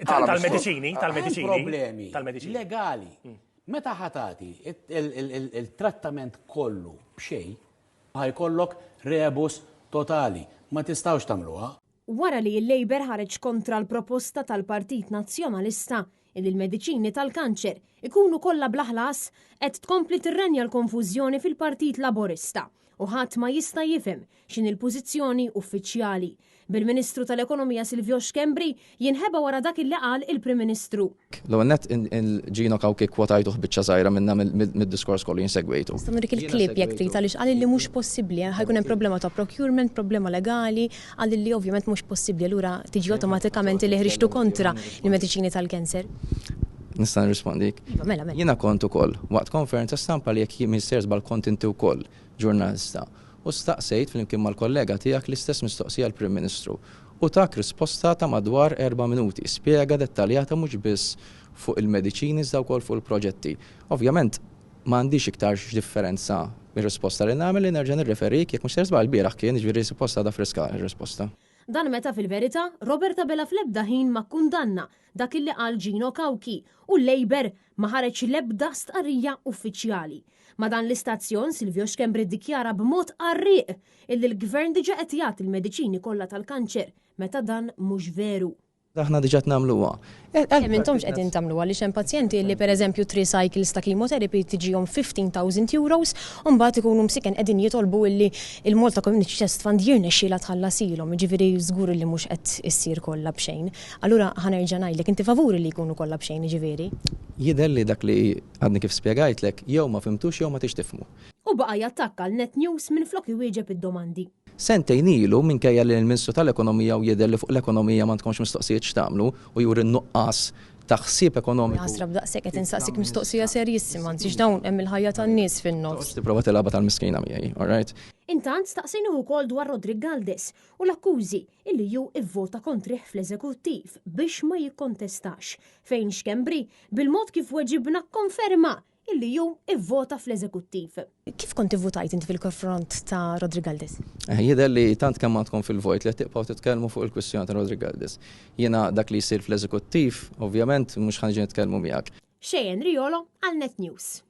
Tal-mediċini, tal-mediċini. Problemi legali. Meta ħa tagħti il-trattament kollu b'xejn, ħa jkollok rebus totali. Ma tistgħux tagħmluha. Wara li l-Labour ħareġ kontra l-proposta tal-Partit Nazzjonalista illi l-mediċini tal-kanċer ikunu kollha bla ħlas, qed tkompli tirrenja l-konfużjoni fil-Partit Laburista u ħadd ma jista' jifhem x'inhi l-pożizzjoni uffiċjali, bil-Ministru tal-Ekonomija Silvio Schembri jinħeba wara dak illi qal il-Prim Ministru. L-ewwel nett Gino Cauchi kkwotajtuh biċċa żgħira minnha mid-diskors kollu jien segwejtu. Nista' nurik il-clip jekk trid għaliex qal illi mhux possibbli, ħa jkun hemm problema ta' procurement, problema legali, qal illi ovvjament mhux possibbli allura tiġi awtomatikament illi ħriġtu kontra l-mediċini tal-cancer. Nista' nirrispondik? Iva, mela, mela. Jiena kont ukoll waqt konferenza stampa li jekk m'iniex sejjer żball kont inti wkoll ġurnalista u staqsejt flimkien mal-kollega tiegħek l-istess mistoqsija l-Prim Ministru u tak risposta ta' madwar erba' minuti, spjega dettaljata mhux biss fuq il-mediċini iżda wkoll fuq il-proġetti. Ovvjament ma għandix iktar x'differenza mir-risposta li nagħmel li nerġa' nirreferik, jekk mhux sejjer żball ilbieraħ kien, jiġifieri suppost għadha friska r-risposta. Dan meta fil-verità Robert Abela fl-ebda ħin ma kkundanna dak illi qal Gino Cauchi u l-Labour ma ħareġ l-ebda stqarrija uffiċjali. Ma' dan l-istazzjon, Silvio Schembri ddikjara b'mod qarrieq illi l-Gvern diġà qed jagħti l-mediċini kollha tal-kanċer, meta dan mhux veru. Aħna diġà qed nagħmluha. Le m'intomx qegħdin tagħmluha għaliex hemm pazjenti li pereżempju three cycles ta' chemotherapy tiġihom €15,000 u mbagħad ikunu msiken qegħdin jitolbu illi l-Malta Community Chest Fund jirnexxielha tħallasilhom, jiġifieri żgur illi mhux qed issir kollha b'xejn. Allura ħa nerġa' ngħidlek, inti favur illi jkunu kollha b'xejn jiġifieri? Jidher li dak li Għadni kif spjegajtlek, jew ma fhimtux jew ma tridx tifhmu. U baqa' jattakka 'l Net News minflok iwieġeb id-domandi. Sentejn ilu, minkejja li l-Ministru tal-Ekonomija u jidher li fuq l-ekonomija m'għandkomx mistoqsijiet x'tagħmlu u juri n-nuqqas ta' ħsieb ekonomiku. Ħasra b'daqshekk qed insaqsik mistoqsija serjissima, anzi x'dawn hemm il-ħajja tan-nies fin-nofs. Toqgħodx tipprova tilgħabha tal-miskina miegħi, all right? Intant staqsejnih ukoll dwar Roderick Galdes u l-akkużi illi hu ivvota kontrih fl-Eżekuttiv biex ma jikkontestax, fejn Schembri, bil-mod kif weġibna kkonferma illi hu ivvota fl-Eżekuttiv. Kif kont ivvutajt inti fil-konfront ta' Roderick Galdes? Jidher li tant kemm għandkom fil-vojt li qed tibqgħu titkellmu fuq il-kwistjoni ta' Roderick Galdes. Jiena dak li jsir fl-Eżekuttiv, ovvjament, mhux ħa niġi nitkellmu miegħek. Cheyenne Riolo għal Net News.